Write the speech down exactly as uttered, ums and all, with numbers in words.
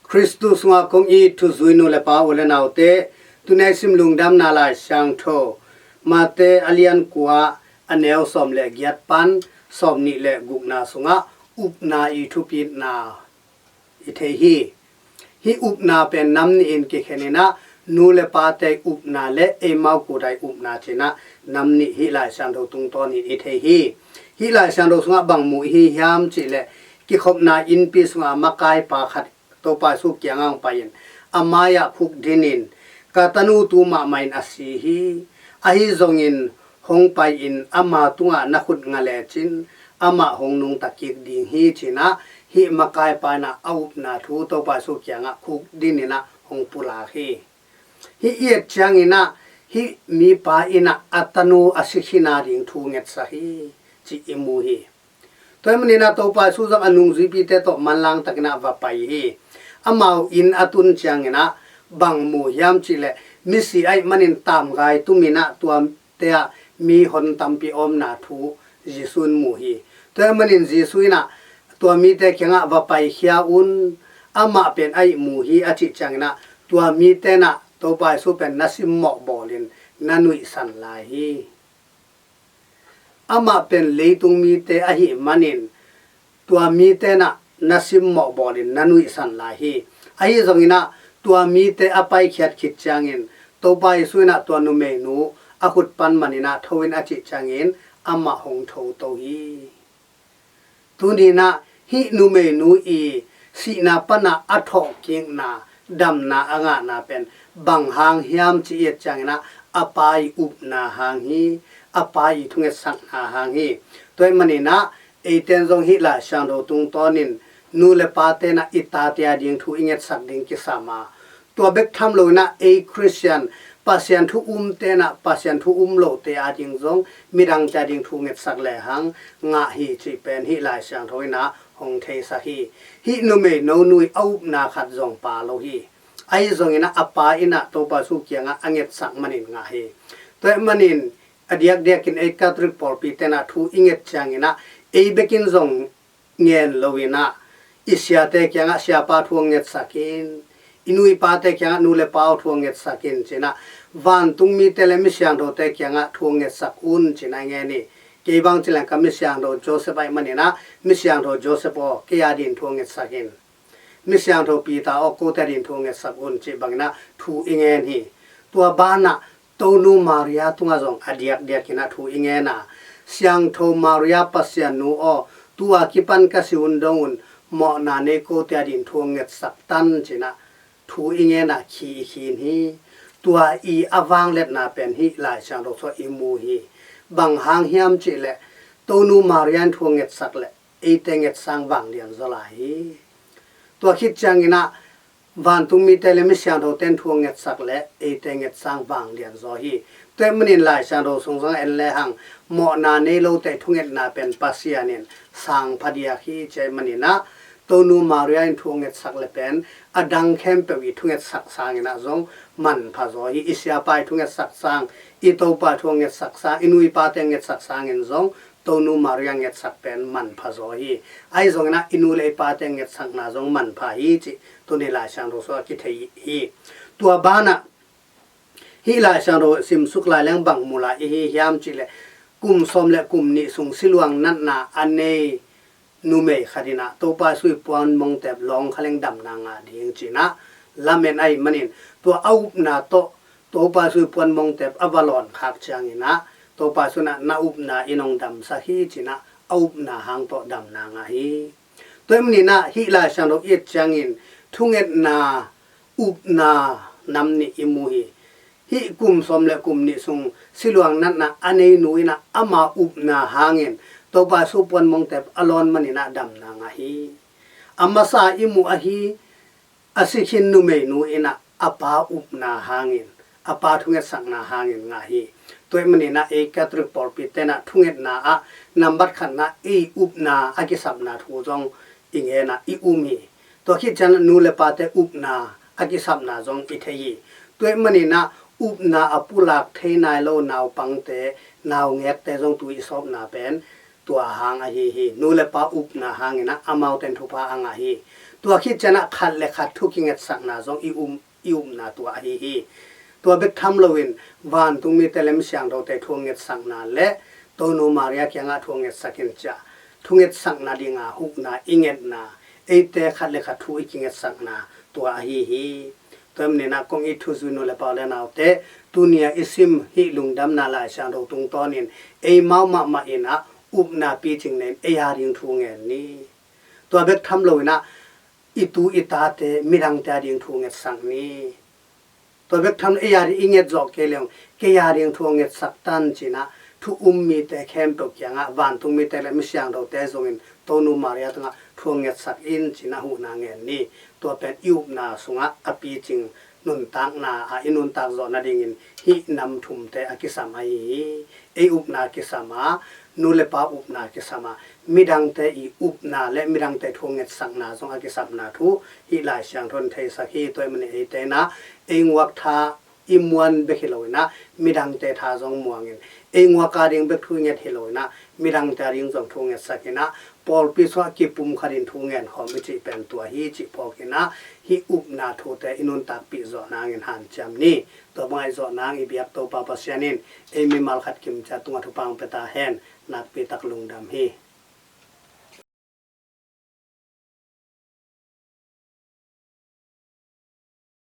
Khristu sungah kong it thuzui nu le pa, u le naute, tuni i sim lungdamna Lai Siangtho Mate a lian kua, a neu sawm le giat pan sawm nih le gukna sungah upna i thupitna i thei hi. Hih upna pen nam nih in kikhen in ah, nu le pate upna le eimau kut ai upna ci-in ah nam nih hih Lai Siangtho tungtawn in i thei hi. Hih Lai Siangtho sungah bang mu i hi hiam cih leh, kikhopna innpi sungah makaipa khat Topa Jesu kiangah hong pai-in a mai-ah khukdin in, "Ka tanu tu mahmah in a si hi. Ahi zongin hong pai-in ama tungah na khut nga lecin amah hong nungta kik ding hi," ci-in ah hih makaipa in ah a upna thu Topa Jesu kiangah khukdin in ah hong pulak hi. Hih i et ciangin ah hih mipa in ah a tanu a si khin a ding thu ngetsak hi cih i mu hi. Tua ahih manin ah Topa Jesu zong a nungzuipite tawh manlang takin ah va pai hi. Amau inn a tun ciangin ah bang mu hiam cih leh, misi ahih manin tamgai tumin ah tuate ah mi hon tampi a omna thu Jesu in mu hi. Tua ahih manin Jesu in ah tua mite kiangah va paikhia un, amah pen ahih mu hi a cih ciangin ah tua mite in ah Topa Jesu pen na simmawh bawlin na nuihsan lai hi. Amah pen leitung mite ahih manin tua mite in ah na simmawh bawlin na nuihsan lai hi. Ahi zongin ah tua mite a paikhiat khit ciangin Topa Jesu in ah tua numeinu a khut pan manin ah tho in a cih ciangin amah hong thoto hi. Tuni in ah hih numeinu i sihna pan ah a thawhkikna, damna a ngahna pen bang hang hiam cih i et ciangin ah a pa i upna hang hi, a pa i thungetsakna hang hi. Tua ahih manin ah eite in zong hih Lai Siangtho tungtawn in nu le pate in ah i tate a ding thu i ngetsak ding kisam a, tua bek tham loin ah ei Khristian, Pasian thu umte in ah Pasian thu um lote a ding zong midangte a ding thu ngetsak lehang ngah hi cih pen hih Lai Siangtho in ah hong theisak hi. Hih numeinu i a upna khat zong pha lo hi. Ahi zongin ah a pa in ah Topa Jesu kiangah a ngetsak manin ngah hi. Tua ahih manin a diakdiakin ei Catholic pawlpite in ah thu i nget ciangin ah ei bekin zong ngen loin ah i siate kiangah siapa thu hong ngetsak in, i nu i pate kiangah nu le pa aw thu hong ngetsak in ci-in ah vantung mite le mi siangthote kiangah thu hong ngetsak un ci-in ah i ngen hi. Kei bang ci leng ka mi siangtho Joseph ahih manin ah mi siangtho Joseph aw kei a ding thu hong ngetsak in, mi siangtho Peter aw kote a ding thu hong ngetsak un cih bangin ah thu i ngen hi. Tua banah Tonu Maria tungah zong a diakdiakin ah thu i ngen a, Siangtho Maria Pasian nu aw, tu-a kipan ka si hun dong un mawhna nei kote a ding thu hong ngetsak tan ci-in ah thu i ngen a, khi i khin hi. Tua i a vangliatna pen hih Lai Siangtho sungah i mu hi. Bang hang hiam cih leh Tonu Maria in thu hong ngetsak leh eite ngetsang vanglian zaw lai hi. Tua khit ciangin ah vantung mite le mi siangthote in thu hong ngetsak leh eite ngetsang vanglian zaw hi. Tua ahih manin Lai Siangtho sung zong en lehang mawhna nei lote thungetna pen Pasian in sang pha diak hi cih ahih manin ah Tonu Maria in thu hong ngetsak leh pen a dang khempeuh i thungetsak sangin ah zong manpha zaw hi. I siapa i thungetsak sang, i Topa thu hong ngetsak sang, i nu i pate ngetsak sangin zong Tonu Maria ngetsak pen manpha zaw hi. Ahi zongin ah i nu le i pate ngetsakna zong manpha hi cih tuni Lai Siangtho sungah kithei hi. Tua banah hih Lai Siangtho simsuk lai leng bang mu lai i hi hiam cih leh, kum sawm le kum nih sung siluang natna a nei numei khat in ah Topa Jesu i puanmongtep lawng kha leng damna ngah ding ci-in ah lamen ahih manin tua a upna tawh Topa Jesu i puanmongtep a va lawn khak ciangin ah Topa Jesu in ah na upna in hong damsak hi ci-in ah a upna hang tawh damna ngah hi. Tua ahih manin ah hih Lai Siangtho i et ciangin thungetna, upna nam nih i mu hi. Hih kum sawm le kum nih sung siluang natna a nei nu in ah ama upna hangin Topa Jesu puanmongtep a lawn manin ah damna ngah hi. A masa i muh ahi, a si khin numeinu in ah a pa upna hangin, a pa thungetsakna hangin ngah hi. Tua ahih manin ah ei Catholic pawlpite in ah thungetna ah nambat khatna ei upna a kisapna thu zong i ngen a i um hi. Tua khit ciang nu le pate upna a kisapna zong i thei hi. Tua ahih manin ah upna a pulak thei nai lo naupangte, naungekte zong tu i sawpna pen tua hang ahi hi. Nu le pa upna hangin ah amaute in thupha a ngah hi. Tua khit ciangah khat le khat thu kingetsakna zong i um i upna tua ahi hi. Tua bek tham loin vantung mite le misiangthote thu ngetsakna le Tonu Maria kiangah thu ngetsak in ciah thu ngetsakna dinga huhna i ngetna, eite khat le khat thu i kingetsakna tua ahi hi. Tua ahih manin ah kong it thuzui nu le pa u le naute, tuni a i sim hih lungdamna Lai Siangtho tungtawnin eimau mahmah in ah upna picing nei in ei a ding thu ngen ni. Tua bek tham loin ah i tu i tate midangte a ding thu ngetsak ni. Tua bek tham ei a ding i nget zawh kei leng kei a ding thu ngetsak tan ci-in ah thu um mite khempeuh kiangah vantung mite le misiangthote zongin Tonu Maria tungah thu ngetsak in ci-in ah huhna ngen ni. Tua pen i upna sungah a picing nuntakna ah i nuntak zawh nadingin hih nam thumte a kisam ahi hi. Ei upna kisam a, nu le pa upna kisam a, midangte i upna le midangte thu ngetsakna zong a kisapna thu hih Lai Siangtho in theisak hi. Tua ahih manin eite in ah ei nguak tha i muan bek hi loin ah midangte tha zong muangin, ei nguak a ding bek thu i nget hi loin ah midangte a ding zong thu ngetsak in ah pawlpi sungah kipum khatin thu ngen khawm i cih pen tua hi cih phawk in ah hih upna thute i nuntakpih zawh nangin hanciam ni. Tua bang a i zawh nang i biak Topa Pasian in ei mimal khat kimciat tungah thupha hong pia ta hen. Nakpi tak lungdam hi.